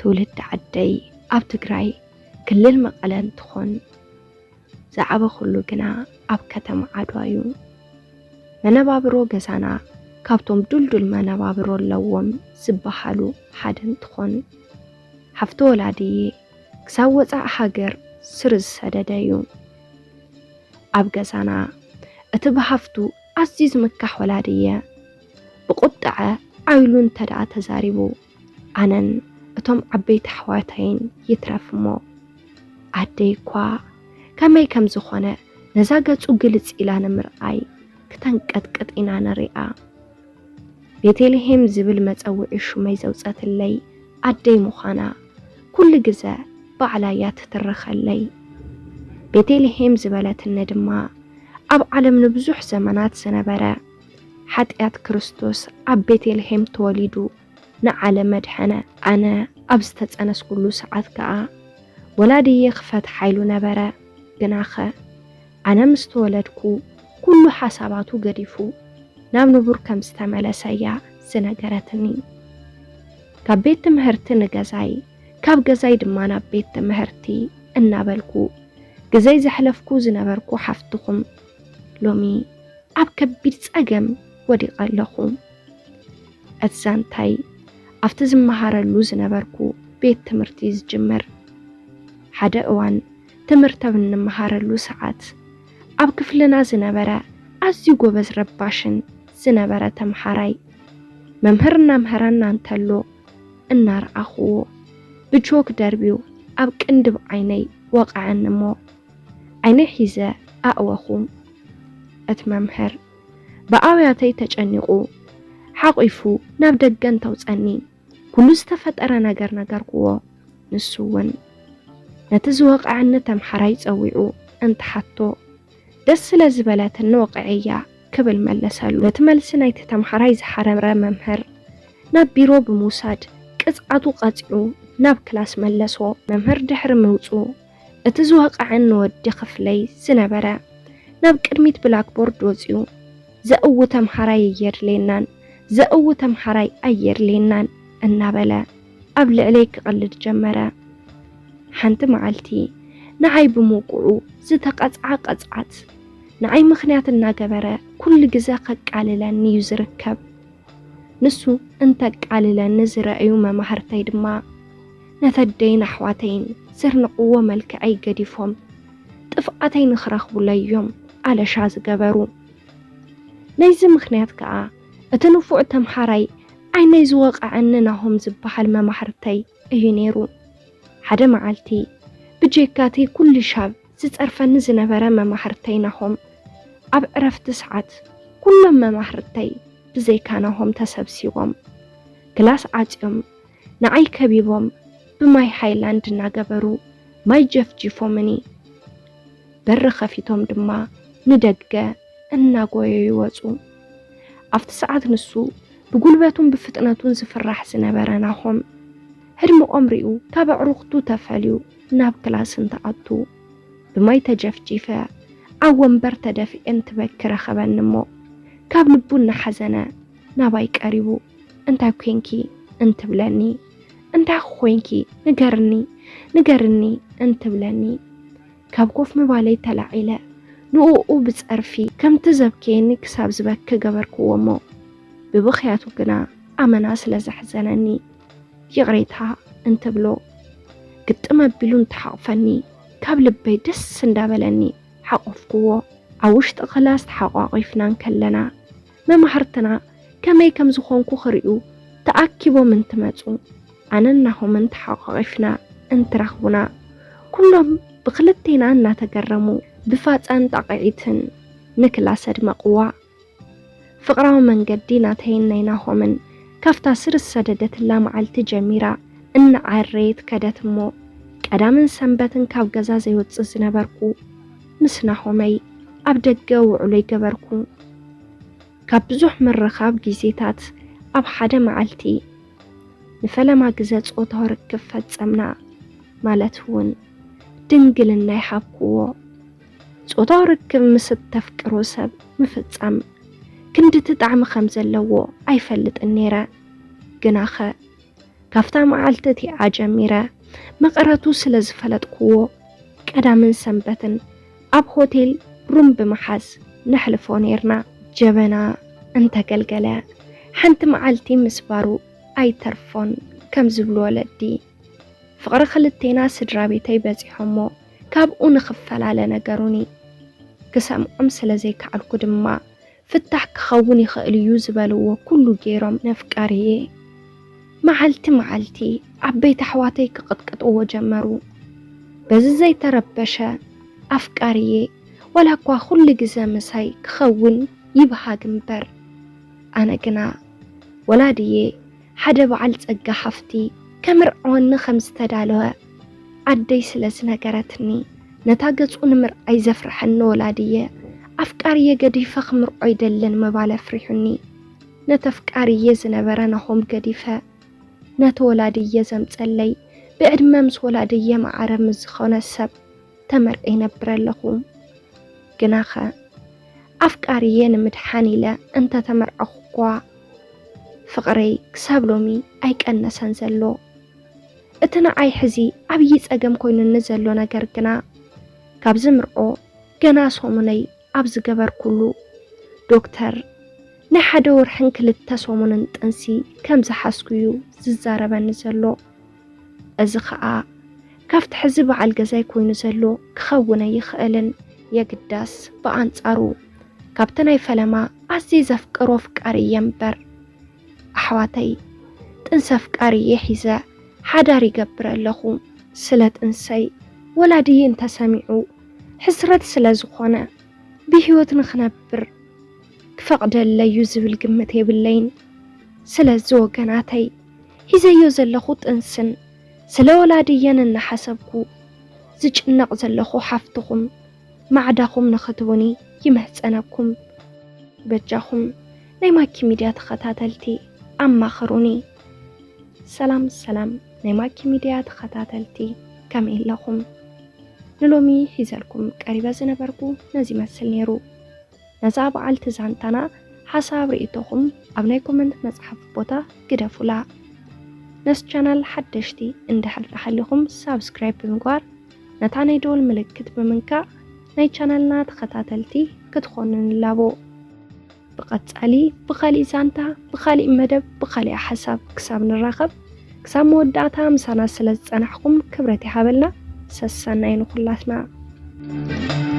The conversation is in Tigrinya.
ትውልዲ ዓደይ ኣብ ትግራይ ክልል መቐለ እንትኾን፣ ዝዓበኹሉ ግና ኣብ ከተማ ዓድዋ እዩ። መነባብሮ ገዛና ካብቶም ዱልዱል መነባብሮ ኣለዎም ዝበሃሉ ሓደ እንትኾን፣ ሓፍቲ ወላድየ ክሳብ ወፃእ ሃገር ስር ዝሰደደ እዩ። ኣብ ገዛና እቲ ብሃፍቱ ኣዝዩ ዝምካሕ ወላድየ ብቁጥዐ ዓይሉ እንተ ደኣ ተዛሪቡ፣ ኣነን እቶም ዓበይቲ ኣሕዋተይን ይትረፍ እሞ፣ ኣደይ እኳ ከመይ ከም ዝኾነ ነዛ ገጹ ግልጽ ኢላ ንምርኣይ ክተንቀጥቅጥ ኢና ንሪኣ። ቤተልሔም ዝብል መጸውዒ ሹመይ ዘውጸትለይ ኣደይ ምዃና ኩሉ ግዘ ባዕላ እያ ትትርኸለይ። ቤተልሔም ዝበለትኒ ድማ ኣብ ዓለም ንብዙሕ ዘመናት ዝነበረ ሓጢኣት ክርስቶስ ኣብ ቤተልሔም ተወሊዱ ንዓለም ኣድሐነ። ኣነ ኣብ ዝተጸነስኩሉ ሰዓት ከኣ ወላድየ ክፈትሓ ኢሉ ነበረ። ግናኸ ኣነ ምስ ተወለድኩ ኩሉ ሓሳባቱ ገዲፉ ናብ ንቡር ከም ዝተመለሰ እያ ዝነገረትኒ። ካብ ቤት ትምህርቲ ንገዛይ፣ ካብ ገዛይ ድማ ናብ ቤት ትምህርቲ እናበልኩ ግዘይ ዘሕለፍኩ ዝነበርኩ ሓፍትኹም ሎሚ ኣብ ከቢድ ጸገም ወዲቐ ኣለኹ። እቲ ዛንታይ ኣብቲ ዝመሃረሉ ዝነበርኩ ቤት ትምህርቲ ዝጅምር። ሓደ እዋን ትምህርቲ ኣብ እንመሃረሉ ሰዓት ኣብ ክፍልና ዝነበረ ኣዝዩ ጎበዝ ረባሽን ዝነበረ ተምሃራይ መምህር እናምሃረና እንተሎ እናረኣኹዎ ብቾክ ደርብዩ ኣብ ቅንድብ ዓይነይ ወቐዐኒ እሞ ዓይነይ ሒዘ ኣእወኹ። እቲ መምህር ብኣውያተይ ተጨኒቑ ሓቒፉ ናብ ደገ እንተውፀኒ ኩሉ ዝተፈጠረ ነገር ነገርኩዎ። ንሱ እውን ነቲ ዝወቕዐኒ ተምሓራይ ፀዊዑ እንትሓቶ ደስ ስለ ዝበለትኒ ወቒዐያ ክብል መለሰሉ። ነቲ መልሲ ናይቲ ተምሓራይ ዝሓረረ መምህር ናብ ቢሮ ብምውሳድ ቅፅዓቱ ቀፂዑ ናብ ክላስ መለሶ። መምህር ድሕሪ ምውፁ እቲ ዝወቕዐኒ ወዲ ክፍለይ ዝነበረ ናብ ቅድሚት ብላክቦርድ ወፂኡ ዘእዊ ተምሓራይ ኣየድልየናን ዘእዊ ተምሓራይ ኣየድልየናን እናበለ ኣብ ልዕለይ ክቐልድ ጀመረ። ሓንቲ መዓልቲ ንዓይ ብምውቅዑ ዝተቐፅዓ ቅፅዓት ንዓይ ምኽንያት እናገበረ ኩሉ ግዘ ከቃልለኒ እዩ ዝርከብ። ንሱ እንተቃልለኒ ዝረኣዩ መማህርተይ ድማ ነተደይን ኣሕዋተይን ዘርንቕዎ መልክዐይ ገዲፎም ጥፍኣተይ ንኽረኽቡለይ እዮም ኣለሻ ዝገበሩ። ናይዚ ምኽንያት ከኣ እቲ ንፉዕ ተምሃራይ ዓይነይ ዝወቕዐኒ ናሆም ዝበሃል መማህርተይ እዩ ነይሩ። ሓደ መዓልቲ ብጀካቲ ኩሉ ሻብ ዝጸርፈኒ ዝነበረ መማህርተይ ናሆም ኣብ ዕረፍቲ ሰዓት ኩሎም መማህርተይ ብዘይካ ናሆም ተሰብሲቦም ክላስ ዓጽዮም ንዓይ ከቢቦም ብማይ ሃይላንድ እናገበሩ ማይ ጀፍጂፎምኒ። በሪ ከፊቶም ድማ ንደገ እናጎየዩ ወጹ። ኣብቲ ሰዓት ንሱ ብጉልበቱን ብፍጥነቱን ዝፍራሕ ዝነበረ ናሆም ህድሚ ቆምሪኡ ካብ ኣዕሩኽቱ ተፈልዩ ናብ ክላስ እንትኣቱ ብማይ ተጀፍጂፈ ኣብ ወንበር ተደፊኤ እንትበኪ ረኸበኒ እሞ ካብ ልቡ እናሓዘነ ናባይ ቀሪቡ እንታይ ኮንኪ እንትብለኒ እንታይ ኮንኪ ንገርኒ ንገርኒ እንትብለኒ ካብ ኮፍ ምባለይ ተላዒለ ንእኡ ብጸርፊ ከምቲ ዘብከየኒ ክሳብ ዝበኪ ገበርክዎ እሞ ብብኽያቱ ግና ኣመና ስለ ዘሕዘነኒ ይቕሬታ እንትብሎ ግጥም ኣቢሉ እንተሓቑፈኒ ካብ ልበይ ደስ እንዳበለኒ ሓቖፍክዎ። ኣብ ውሽጢ ክላስ ተሓቋቒፍና እንከለና መማህርትና ከመይ ከም ዝኾንኩ ክርእዩ ተኣኪቦም እንትመጹ ኣነን ናሆምን ተሓቋቒፍና እንትረኽቡና ኩሎም ብክልቴና እናተገረሙ ብፋጻን ጣቕዒትን ንክላስ ኣድመቕዋ። ፍቕራዊ መንገዲ ናተይን ናይ ናሆምን ካብታ ስር ዝሰደደትላ መዓልቲ ጀሚራ እናዓረየት ከደት እሞ ቀዳምን ሰንበትን ካብ ገዛ ዘይወጽእ ዝነበርኩ ምስ ናሆመይ ኣብ ደገ ውዕሎ ይገበርኩ። ካብ ብዙሕ ምርኻብ ግዜታት ኣብ ሓደ መዓልቲ ንፈለማ ግዘ ጾታዊ ርክብ ፈጸምና፣ ማለት እውን ድንግልና ይሃብክዎ። ጾታዊ ርክብ ምስ እተፍቅሮ ሰብ ምፍጻም ክንድቲ ጣዕሚ ከም ዘለዎ ኣይፈልጥን ነይረ። ግናኸ ካብታ መዓልቲ እቲኣ ጀሚረ መቐረቱ ስለ ዝፈለጥኩዎ፣ ቀዳምን ሰንበትን ኣብ ሆቴል ሩም ብምሓዝ ነሕልፎ ኔርና። ጀበና እንተገልገለ ሓንቲ መዓልቲ ምስባሩ ኣይተርፎን ከም ዝብሉ ወለዲ። ፍቕሪ ክልቴና ስድራ ቤተይ በጺሖሞ ካብኡ ንኽፈላለ ነገሩኒ። ክሰምዖም ስለ ዘይከኣልኩ ድማ ፍታሕ ክኸውን ይኽእል እዩ ዝበልዎ ኩሉ ገይሮም ነፍቃርየ። መዓልቲ መዓልቲ ዓበይቲ ኣሕዋተይ ክቕጥቅጥዎ ጀመሩ። በዚ ዘይተረበሸ ኣፍቃርየ ዋላ እኳ ኩሉ ግዘ ምሳይ ክኸውን ይብሃግ እምበር፣ ኣነ ግና ወላድየ ሓደ በዓል ጸጋ ሃፍቲ ከምርዕወኒ ከም ዝተዳለወ ኣደይ ስለ ዝነገረትኒ፣ ነታ ገጹ ንምርኣይ ዘፍርሐኒ ወላድየ ኣፍቃርየ ገዲፈ ክምርዖ ኣይደልን ምባል ኣፍሪሑኒ። ነቲ ኣፍቃርየ ዝነበረ ናሆም ገዲፈ ነቲ ወላድየ ዘምጸለይ ብዕድመ ምስ ወላድየ ማዕረ ምስ ዝኾነ ሰብ ተመርዒ ይነብር ኣለኹ። ግናኸ ኣፍቃርየ ንምድሓን ኢለ እንተተመርዐኹ እኳ ፍቕረይ ክሳብ ሎሚ ኣይቀነሰን ዘሎ። እቲ ንዓይ ሕዚ ዓብዪ ጸገም ኮይኑኒ ዘሎ ነገር ግና ካብ ዝምርዖ ገና ሰሙነይ ኣብ ዝገበርኩሉ ዶክተር ናይ ሓደ ወርሕን ክልተ ሰሙንን ጥንሲ ከም ዝሓዝኩ እዩ ዝዛረበኒ ዘሎ። እዚ ኸኣ ካብቲ ሕዚ በዓል ገዛይ ኮይኑ ዘሎ ክኸውን ኣይኽእልን። የግዳስ ብኣንጻሩ ካብቲ ናይ ፈለማ ኣዝየ ዘፍቅሮ ኣፍቃሪ እየ እምበር። ኣሕዋተይ፣ ጥንሲ ኣፍቃሪ እየ ሒዘ ሓዳር ይገብር ኣለኹ። ስለ ጥንሰይ ወላድየ እንተሰሚዑ ሕስረት ስለ ዝኾነ ብህይወት ንኽነብር ክፈቕደለይ እዩ ዝብል ግምት የብለይን። ስለዚ ወገናተይ፣ ሒዘዮ ዘለኹ ጥንስን ስለ ወላድየን እናሓሰብኩ ዝጭነቕ ዘለኹ ሓፍትኹም ማዕዳኹም ንኽትቡኒ ይምሕጸነኩም። በጃኹም ናይ ማኪ ሚድያ ተኸታተልቲ ኣማኽሩኒ። ሰላም ሰላም ናይ ማኪ ሚድያ ተኸታተልቲ፣ ከመይ ኣለኹም? ንሎሚ ሒዘልኩም ቀሪበ ዝነበርኩ ነዚ ይመስል ነይሩ። ነዛ በዓልቲ ዛንታና ሓሳብ ርእይቶኹም ኣብ ናይ ኮመንት መጽሓፍ ቦታ ግደፉላ። ነዚ ቻናል ሓደሽቲ እንድሕር ደኣ ሃሊኹም ሳብስክራይብ ብምግባር ነታ ናይ ደወል ምልክት ብምንካእ ናይ ቻናልና ተኸታተልቲ ክትኾኑ ንላቦ። ብቐጻሊ ብኻሊእ ዛንታ፣ ብኻሊእ መደብ፣ ብኻሊእ ሓሳብ ክሳብ ንራኸብ፣ ክሳብ መወዳእታ ምሳና ስለ ዝጸናሕኩም ክብረት ይሃበልና። ሰሰናዩ ንኹላትና።